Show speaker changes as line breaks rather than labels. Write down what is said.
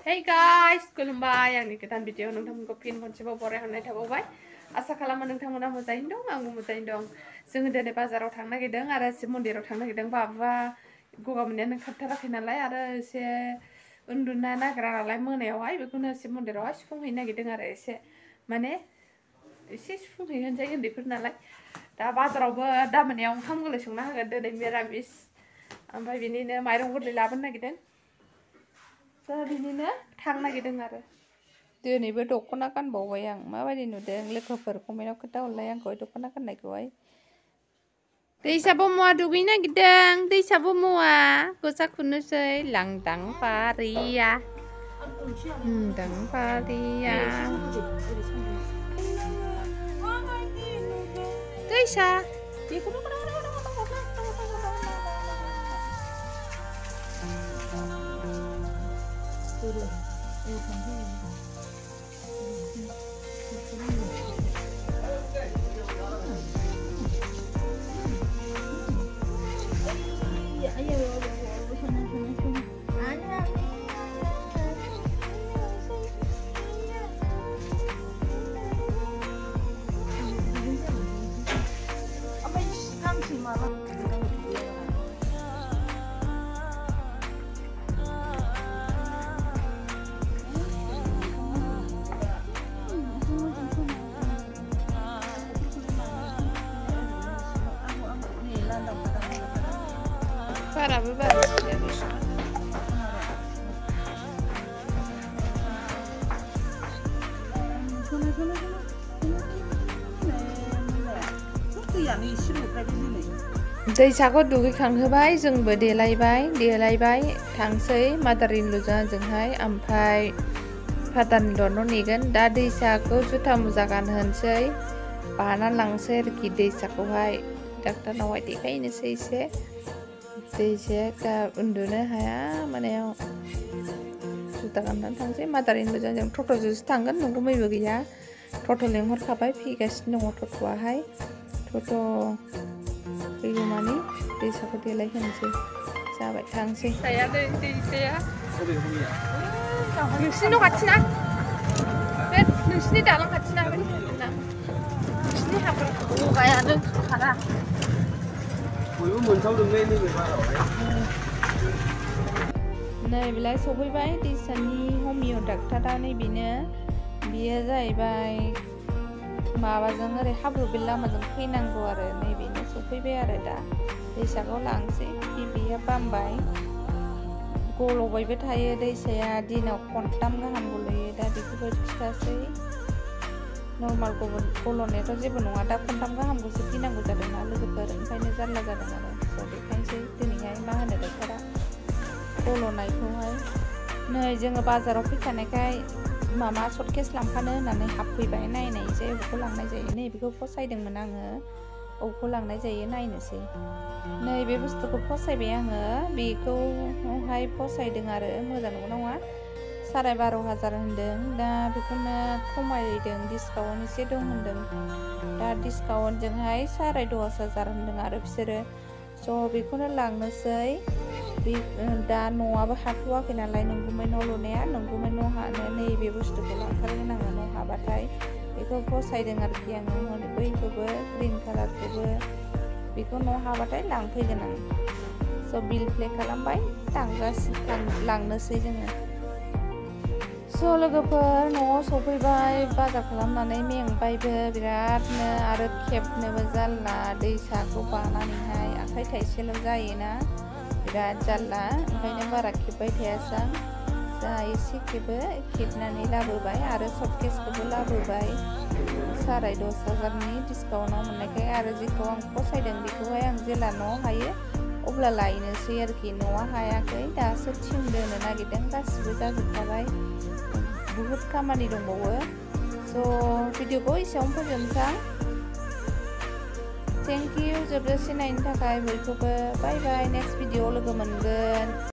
Hey guys, खुलुमबाय आंनि गोदान भिडिअ नोंथांमोनखौ फिन खनसेबाव बरायहरनाय थाबावबाय। आसा खालामो नोंथांमोना मोजाङैनो दं, आंबो मोजाङैनो दं। जोङो दिनै बाजाराव थांनो नागिरदों आरो शिब मन्दिराव थांनो नागिरदों। बाबा गगा मोननायानो ओंखारथाराखै नालाय आरो एसे उन्दुनो नागिरा नालाय मोनायावहाय बेखौनो शिब मन्दिरावहाय सुफुंहैनो नागिरदों आरो एसे सुफुंहैहोनोसै उन्दैफोर नालाय। दा बाजारावबो दा मोनायाव ओंखाम गोरलै संना होगोन, दिनै मिरामिस। ओमफ्राय बिनिनो माइरं गोरलै लाबोनो नागिरदों। बिनिनो थांनो नागिरदों आरो दिनैबो दख'ना गानबावबाय आं। माबायदि नुदों लोगोफोर कमेन्टआव खोन्थाहरलाय आंखौ दख'ना गाननायखौहाय। दैसा बम'आ दुगैनो नागिरदों। दैसा बम'आ गसा खुनोसै लांदां फारिया दैसा बाराबो बारा दैसाखौ दुगैखांहोबाय, जोंबो देलायबाय थांसै मादार इन ल' जोंहाय। ओमफ्राय फादार इन ल' नेगोन। दा दैसाखौ जुथा मुजा गानहोनोसै, बाना लांसै आरोखि दैसाखौहाय डाक्टारनावहाय देखायनोसै। एसे दैसाया उन्दुनो हाया मोनायाव, जुथा गाननानै थांसै। मादार इन ल' जों टट'जोंसो थांगोन, नंगुमैबो गैया। टट' लिंहरखाबाय, फैगासिनो दङ टट'आहाय। टट' फैगौ मानि दैसाखौ देलायहोनोसै। जाबाय थांसै। दैसाया नोंसिनि न' खाथिना, बे नोंसिनि दालां खाथिना, नोंसिनि हाग्रा गगायानो खारा। बयबो मोनसावदोंलै नैबे बारावहाय। नै बेलाय सफैबाय दैसानि हमिय' डाक्टारा। नैबेनो बियो जाहैबाय माबाजों ओरै हाब्रुबेल लामाजों फैनांगौ आरो। नैबेनो सफैबाय आरो दा दैसाखौ लांसै। बिबैया बामबाय, गल'बायबो थायो दैसाया, दिनाव खनथाम गाहाम गल'यो। दा बेखौबो खिथासै। नर्माल गल'नायाथ' जेबो नङा, दा खनथाम गाहामखौसो गिनांगौ जादोंना लोगोफोर, ओंखायनो जारला जादों आरो। स' देखायनोसै दिनैहाय मा होनो डाक्टारा गल'नायखौहाय। नै जोङो बाजाराव फैखानायखाय माबा सर्टकेस लांफानो होननानै हाबफैबाय। नायनायसै बबेखौ लांनाय जायो। नैबेखौ फसायदोंमोन आङो, बबेखौ लांनाय जायो नायनोसै। नैबे बुस्थुखौ फसायबाय आङो, बेखौहाय फसायदों आरो। मोजां नंगौना नङा? 12,500 होनदों। दा बेखौनो खमायदों, डिसकाउन्ट एसे दं होनदों। दा डिसकाउन्टजोंहाय 10,500 होनदों आरो बिसोरो। स' बेखौनो लांनोसै। दा न'आबो हाथ'वाखै नालाय, नंगुमै न' लुनाया। नंगुमै न' हानो नैबे बुस्थुखौ लांथारगोन आङो न' हाबाथाय। बेखौ फसायदों आरोखि आङो, बैखौबो ग्रिन कालारखौबो। बेखौ न' हाबाथाय लांफैगोन आं। स' बिल पे खालामबाय, लांनोसै जोङो। स' लोगोफोर न'आव सफैबाय, बाजार खालामनानै मेंबायबो बिरादनो, आरो खेबनोबो जारला। दैसाखौ बानानैहाय आखाइ थाइसेल' जायोना, बिराद जारला। ओंखायनो बारा खेबबाय थायासै आं। जा एसे खेबनानै लाबोबाय, आरो सर्टकेसखौबो लाबोबाय 10,500नि डिसकाउन्टआव मोननायखाय। आरो जेखौ आं फसायदों बेखौहाय आं जेला न' हायो अब्ला लायनोसै आरोखि। न'आ हायाखै, दासो थिं दोनो नागिरदों। गासिबो जाजोबखाबाय, बुहुद खामानि दंबावो। स' भिडिअखौ एसेयावनो फोजोबनोसै आं। थेंक इउ जोबजासे नायनो थाखाय बयखौबो। बाय बाय, नेक्स्ट भिडिअआव लोगो मोनगोन।